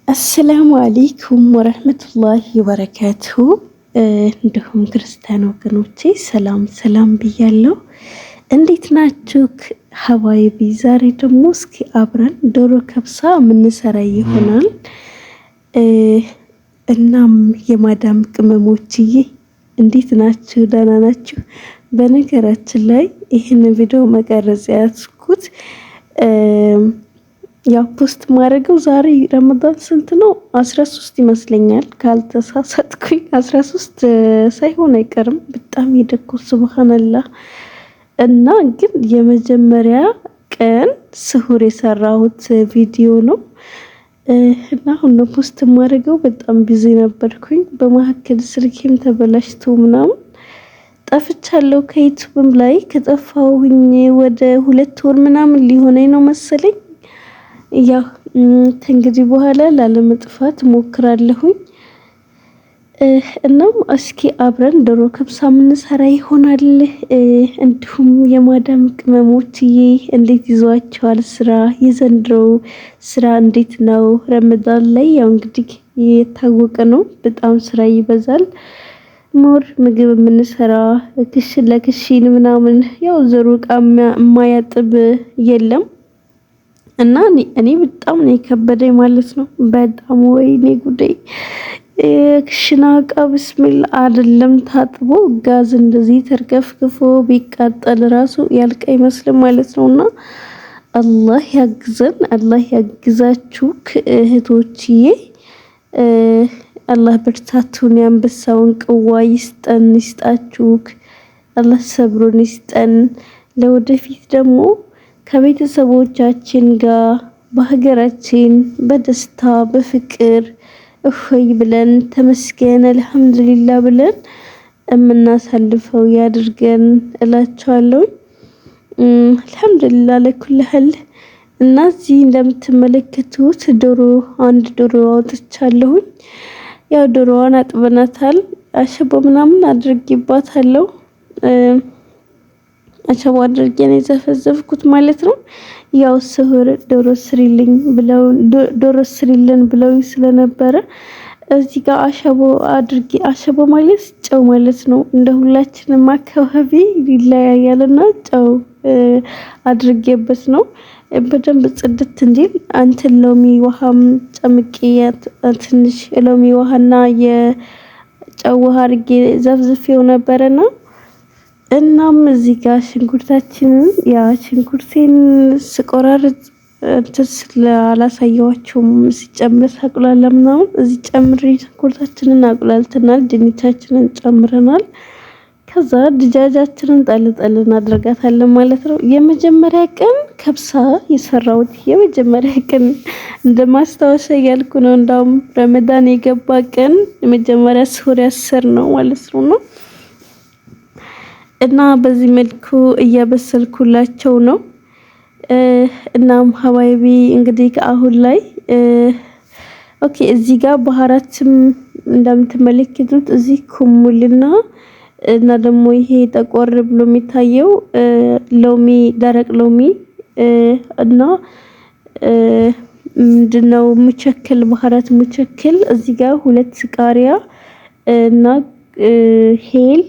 السلام عليكم ورحمة الله وبركاته። እንዲሁም ክርስቲያን ወገኖቼ ሰላም ሰላም ብያለሁ። እንዴት ናችሁ حبايبي? ዛሬ ደግሞ እስኪ አብረን ዶሮ ከብሳ የምንሰራ ይሆናል። እናም የማዳም ቅመሞችዬ እንዴት ናችሁ? ደህና ናችሁ? በነገራችን ላይ ይህን ቪዲዮ መቀረጽ ያዝኩት ያው post ማድረገው ዛሬ ረመዳን ስንት ነው? 13 ይመስለኛል ካልተሳሳትኩኝ፣ 13 ሳይሆን አይቀርም። በጣም የደኮ سبحان الله። እና ግን የመጀመሪያ ቀን ስሁር የሰራሁት ቪዲዮ ነው እና አሁን ነው post ማድረገው። በጣም busy ነበርኩኝ። በመካከል ስልኬም ተበላሽቶ ምናምን ጠፍቻለሁ። ከዩቱብም ላይ ከጠፋሁኝ ወደ 2 ወር ምናምን ሊሆነኝ ነው መሰለኝ። ያው ከእንግዲህ በኋላ ላለመጥፋት ሞክራለሁኝ። እናም እስኪ አብረን ዶሮ ከብሳ የምንሰራ ይሆናል። እንዲሁም የማዳም ቅመሞችዬ እንዴት ይዟቸዋል ስራ? የዘንድሮው ስራ እንዴት ነው? ረመዳን ላይ ያው እንግዲህ የታወቀ ነው፣ በጣም ስራ ይበዛል። More ምግብ የምንሰራ ክሽን ለክሽን ምናምን ያው ዘሩ እቃ የማያጥብ የለም። እና እኔ በጣም ነው የከበደኝ ማለት ነው። በጣም ወይኔ ጉዴ! ክሽና እቃ بسم الله አይደለም ታጥቦ ጋዝ እንደዚህ ተርከፍክፎ ቢቃጠል ራሱ ያልቅ አይመስልም ማለት ነውና አላህ ያግዘን፣ አላህ ያግዛችሁ እህቶችዬ። አላህ ብርታቱን የአንበሳውን ቅዋ ይስጠን፣ ይስጣችሁ። አላህ ሰብሩን ይስጠን። ለወደፊት ደግሞ ከቤተሰቦቻችን ጋር በሀገራችን በደስታ በፍቅር እፎይ ብለን ተመስገን አልሐምዱሊላ ብለን የምናሳልፈው ያድርገን እላቸዋለሁ። አልሐምዱሊላ ለኩል። እና እዚህ እንደምትመለከቱት ዶሮ አንድ ዶሮ አውጥቻለሁኝ። ያው ዶሮዋን አጥበናታል። አሸቦ ምናምን አድርጌባታለሁ። አሸቦ አድርጌ ነው የዘፈዘፍኩት ማለት ነው። ያው ስሁር ዶሮ ስሪልኝ ብለው ዶሮ ስሪልን ብለውኝ ስለነበረ እዚህ ጋር አሸቦ አድርጌ፣ አሸቦ ማለት ጨው ማለት ነው። እንደ ሁላችንም አካባቢ ይለያያልና ጨው አድርጌበት ነው በደንብ ጽድት እንዲል። አንትን ሎሚ ውሃም ጨምቄ ትንሽ ሎሚ ውሃና የጨው ውሃ አድርጌ ዘፍዝፌው ነበረና እናም እዚህ ጋር ሽንኩርታችንን ያ ሽንኩርቴን ስቆራርጥ እንትን ስላላሳየኋቸውም ሲጨምር ሳቁላላ ምናምን እዚህ ጨምሬ ሽንኩርታችንን አቁላልተናል። ድንቻችንን ጨምረናል። ከዛ ድጃጃችንን ጣል ጣል እናደርጋታለን ማለት ነው። የመጀመሪያ ቀን ከብሳ የሰራሁት የመጀመሪያ ቀን እንደ ማስታወሻ እያልኩ ነው። እንዳውም ረመዳን የገባ ቀን የመጀመሪያ ስሁር ያሰር ነው ማለት ነው። እና በዚህ መልኩ እያበሰልኩላቸው ነው። እናም حبايبي እንግዲህ አሁን ላይ okay፣ እዚህ ጋር بهارات ም እንደምትመለከቱት እዚህ ኩሙልና እና ደግሞ ይሄ ጠቆር ብሎ የሚታየው ሎሚ፣ ደረቅ ሎሚ እና ምንድነው مشكل بهارات مشكل፣ እዚህ ጋር ሁለት ቃሪያ እና هيل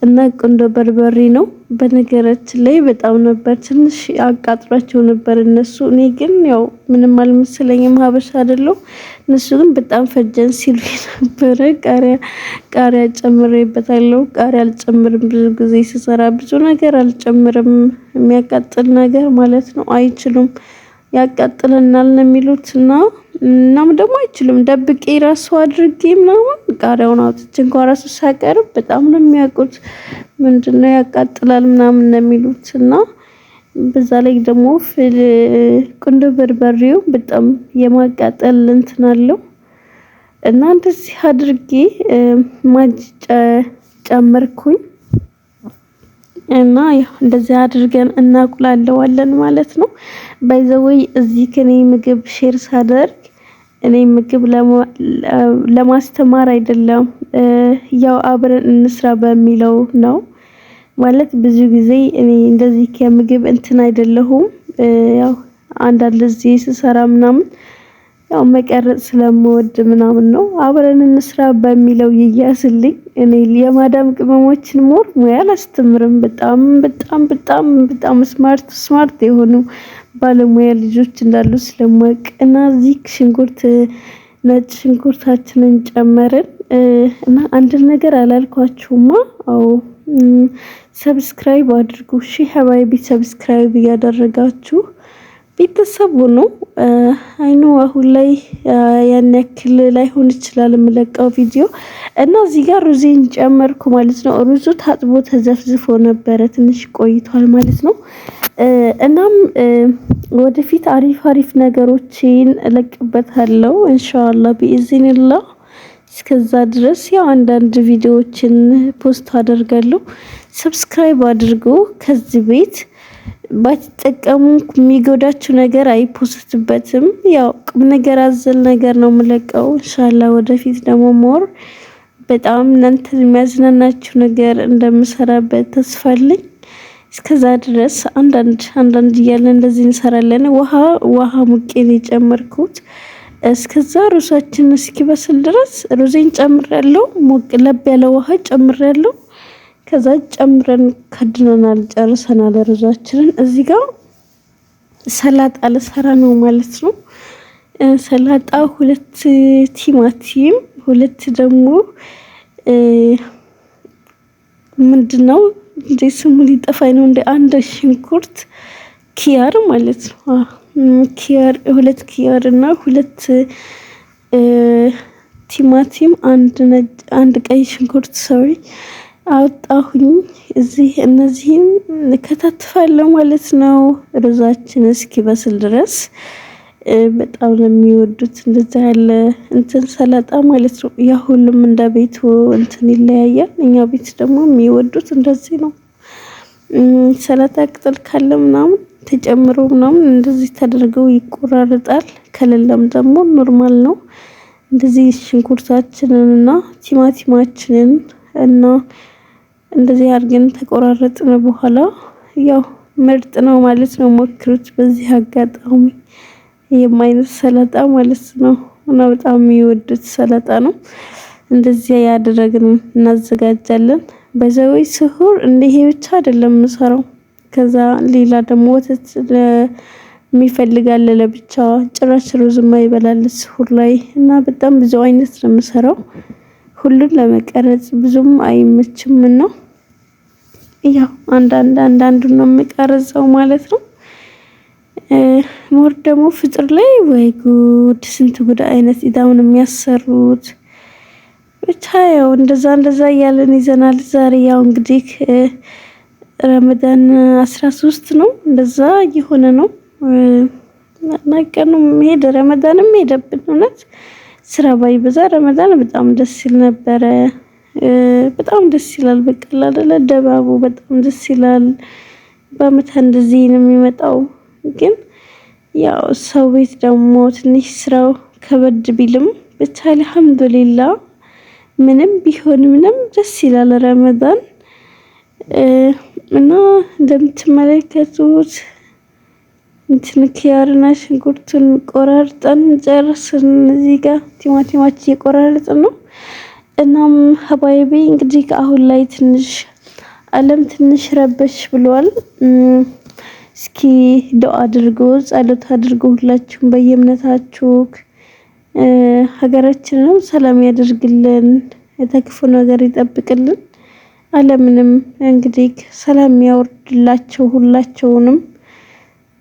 እና ቁንዶ በርበሬ ነው። በነገራችን ላይ በጣም ነበር ትንሽ አቃጥሏቸው ነበር እነሱ። እኔ ግን ያው ምንም አልመሰለኝም ሀበሻ አይደለሁ። እነሱ ግን በጣም ፈጀን ሲሉ ነበረ። ቃሪያ ቃሪያ ጨምሬበታለሁ። ቃሪያ አልጨምርም፣ ብዙ ጊዜ ስሰራ ብዙ ነገር አልጨምርም፣ የሚያቃጥል ነገር ማለት ነው። አይችሉም፣ ያቃጥለናል ነው የሚሉት እና እናም ደግሞ አይችሉም። ደብቄ ራሱ አድርጌ ምናምን ቃሪያውን አውጥቼ እንኳን ራሱ ሳቀርብ በጣም ነው የሚያውቁት። ምንድነው ያቃጥላል ምናምን ነው የሚሉት እና በዛ ላይ ደግሞ ፍል ቁንዶ በርበሬው በጣም የማቃጠል እንትን አለው እና እንደዚህ አድርጌ ማጅ ጨመርኩኝ እና ያው እንደዚህ አድርገን እናቁላለዋለን ማለት ነው። By the way እዚህ ከኔ ምግብ share ሳደርግ እኔ ምግብ ለማስተማር አይደለም፣ ያው አብረን እንስራ በሚለው ነው። ማለት ብዙ ጊዜ እኔ እንደዚህ ከምግብ እንትን አይደለሁም። ያው አንዳንድ እዚህ ስሰራ ምናምን ያው መቀረጽ ስለምወድ ምናምን ነው። አብረን እንስራ በሚለው ይያዝልኝ። እኔ የማዳም ቅመሞችን more ሙያ አላስተምርም። በጣም በጣም በጣም በጣም smart smart የሆኑ ባለሙያ ልጆች እንዳሉ ስለማውቅ እና እዚህ ሽንኩርት ነጭ ሽንኩርታችንን ጨመርን እና አንድ ነገር አላልኳችሁማ? አዎ፣ subscribe አድርጉ። እሺ حبايبي፣ subscribe እያደረጋችሁ ቤተሰቡ ነው። I know አሁን ላይ ያን ያክል ላይሆን ይችላል የምለቀው ቪዲዮ። እና እዚህ ጋር ሩዜን ጨመርኩ ማለት ነው። ሩዙ ታጥቦ ተዘፍዝፎ ነበረ፣ ትንሽ ቆይቷል ማለት ነው። እናም ወደፊት አሪፍ አሪፍ ነገሮችን እለቅበታለሁ إن شاء الله بإذن الله። እስከዛ ድረስ ያው አንዳንድ ቪዲዮዎችን post አደርጋለሁ። Subscribe አድርጎ ከዚህ ቤት ባትጠቀሙ የሚጎዳችሁ ነገር አይ post በትም። ያው ቁም ነገር አዘል ነገር ነው የምለቀው። إن شاء الله ወደፊት ደግሞ more በጣም እናንተን የሚያዝናናችሁ ነገር እንደምሰራበት ተስፋ አለኝ። እስከዛ ድረስ አንዳንድ አንዳንድ እያለን እንደዚህ እንሰራለን። ውሃ ሙቄን የጨመርኩት እስከዛ ሩዛችን እስኪበስል ድረስ ሩዜን ጨምሬያለሁ። ሞቅ ለብ ያለ ውሃ ጨምሬያለሁ። ከዛ ጨምረን ከድነናል፣ ጨርሰናል ሩዛችንን። እዚህ ጋር ሰላጣ ልሰራ ነው ማለት ነው። ሰላጣ ሁለት ቲማቲም፣ ሁለት ደግሞ ምንድነው እንዴ ስሙ ሊጠፋኝ ነው፣ እንደ አንድ ሽንኩርት ኪያር ማለት ነው። ኪያር፣ ሁለት ኪያር እና ሁለት ቲማቲም፣ አንድ ነጭ፣ አንድ ቀይ ሽንኩርት፣ sorry፣ አወጣሁኝ። እዚህ እነዚህን ከታትፋለሁ ማለት ነው። ሩዛችን እስኪበስል ድረስ በጣም ነው የሚወዱት እንደዛ ያለ እንትን ሰላጣ ማለት ነው። ያ ሁሉም እንደ ቤቱ እንትን ይለያያል። እኛ ቤት ደግሞ የሚወዱት እንደዚህ ነው። ሰላጣ ቅጠል ካለ ምናምን ተጨምሮ ምናምን እንደዚህ ተደርገው ይቆራረጣል። ከሌለም ደግሞ normal ነው። እንደዚህ ሽንኩርታችንን እና ቲማቲማችንን እና እንደዚህ አድርገን ተቆራረጥን በኋላ ያው ምርጥ ነው ማለት ነው። ሞክሩት በዚህ አጋጣሚ የማይነት ሰላጣ ማለት ነው። እና በጣም የሚወዱት ሰላጣ ነው። እንደዚያ ያደረግን እናዘጋጃለን። በዘወይ ስሁር እንደ ይሄ ብቻ አይደለም የምሰራው። ከዛ ሌላ ደግሞ ወተት የሚፈልግ አለ ለብቻ፣ ጭራሽ ሩዝ የማይበላል ስሁር ላይ እና በጣም ብዙ አይነት ነው የምሰራው። ሁሉን ለመቀረጽ ብዙም አይመችም እና ያው አንዳንድ አንዳንዱን ነው የምቀርጸው ማለት ነው። More ደግሞ ፍጥር ላይ ወይ ጉድ፣ ስንት ጉድ አይነት ኢዳውን የሚያሰሩት። ብቻ ያው እንደዛ እንደዛ እያለን ይዘናል። ዛሬ ያው እንግዲህ ረመዳን 13 ነው፣ እንደዛ እየሆነ ነው። እና ቀኑም ሄደ፣ ረመዳንም ሄደብን። እውነት ስራ ባይበዛ ረመዳን በጣም ደስ ይል ነበረ። በጣም ደስ ይላል። በቃ አይደለ ደባቡ በጣም ደስ ይላል። በአመት እንደዚህ ነው የሚመጣው። ግን ያው ሰው ቤት ደግሞ ትንሽ ስራው ከበድ ቢልም ብቻ አልሐምዱሊላህ ምንም ቢሆን ምንም ደስ ይላል ረመዳን። እና እንደምትመለከቱት እንትን ኪያርና ሽንኩርቱን ቆራርጠን ጨርስን። እዚህ ጋር ቲማቲማችን እየቆራረጥን ነው። እናም حبايبي እንግዲህ አሁን ላይ ትንሽ ዓለም ትንሽ ረበሽ ብሏል። እስኪ ዱአ አድርጉ፣ ጸሎት አድርጉ ሁላችሁም በየእምነታችሁ፣ ሀገራችንንም ሰላም ያደርግልን፣ የተክፉ ነገር ይጠብቅልን። ዓለምንም እንግዲህ ሰላም ያወርድላቸው ሁላቸውንም።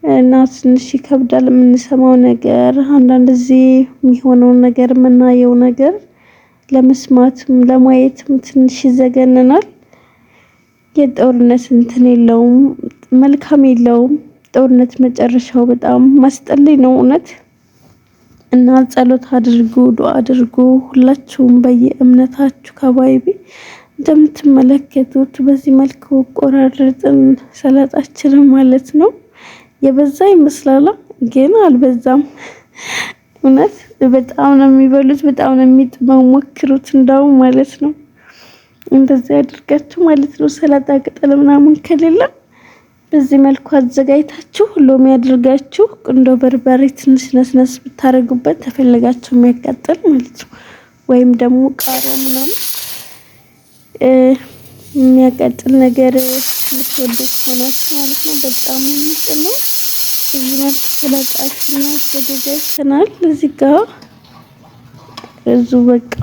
እና ትንሽ ይከብዳል የምንሰማው ነገር፣ አንዳንድ ጊዜ የሚሆነውን ነገር፣ የምናየው ነገር ለመስማትም ለማየትም ትንሽ ይዘገንናል። የጦርነት እንትን የለውም፣ መልካም የለውም። ጦርነት መጨረሻው በጣም ማስጠልይ ነው እውነት። እና ጸሎት አድርጉ፣ ዱአ አድርጉ ሁላችሁም በየእምነታችሁ حبايبي። እንደምትመለከቱት በዚህ መልኩ ቆራረጥን ሰላጣችንን ማለት ነው። የበዛ ይመስላል ግን አልበዛም። እውነት በጣም ነው የሚበሉት፣ በጣም ነው የሚጥመው። ሞክሩት እንዳውም ማለት ነው። እንደዚህ አድርጋችሁ ማለት ነው። ሰላጣ ቅጠል ምናምን ከሌለ በዚህ መልኩ አዘጋጅታችሁ ሎሚ አድርጋችሁ ቁንዶ በርበሬ ትንሽ ነስነስ ብታደርጉበት ተፈለጋችሁ የሚያቃጥል ማለት ነው፣ ወይም ደግሞ ቃሪያ ምናምን የሚያቃጥል ነገር የምትወዱ ከሆናችሁ ማለት ነው። በጣም የሚጥመው በዚህ መልኩ ሰላጣችንን አዘገጃጅተናል። እዚህ ጋር ሩዙ በቃ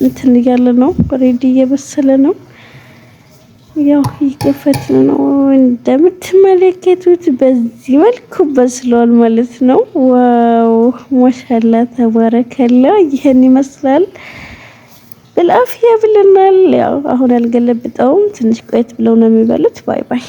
እንትን እያለ ነው፣ ready እየበሰለ ነው። ያው እየከፈትን ነው። እንደምትመለከቱት በዚህ መልኩ በስሏል ማለት ነው። Wow ማሻላ ተባረከላ። ይህን ይመስላል። بالعافية ብለናል። ያው አሁን አልገለብጠውም፣ ትንሽ ቆየት ብለው ነው የሚበሉት። Bye bye።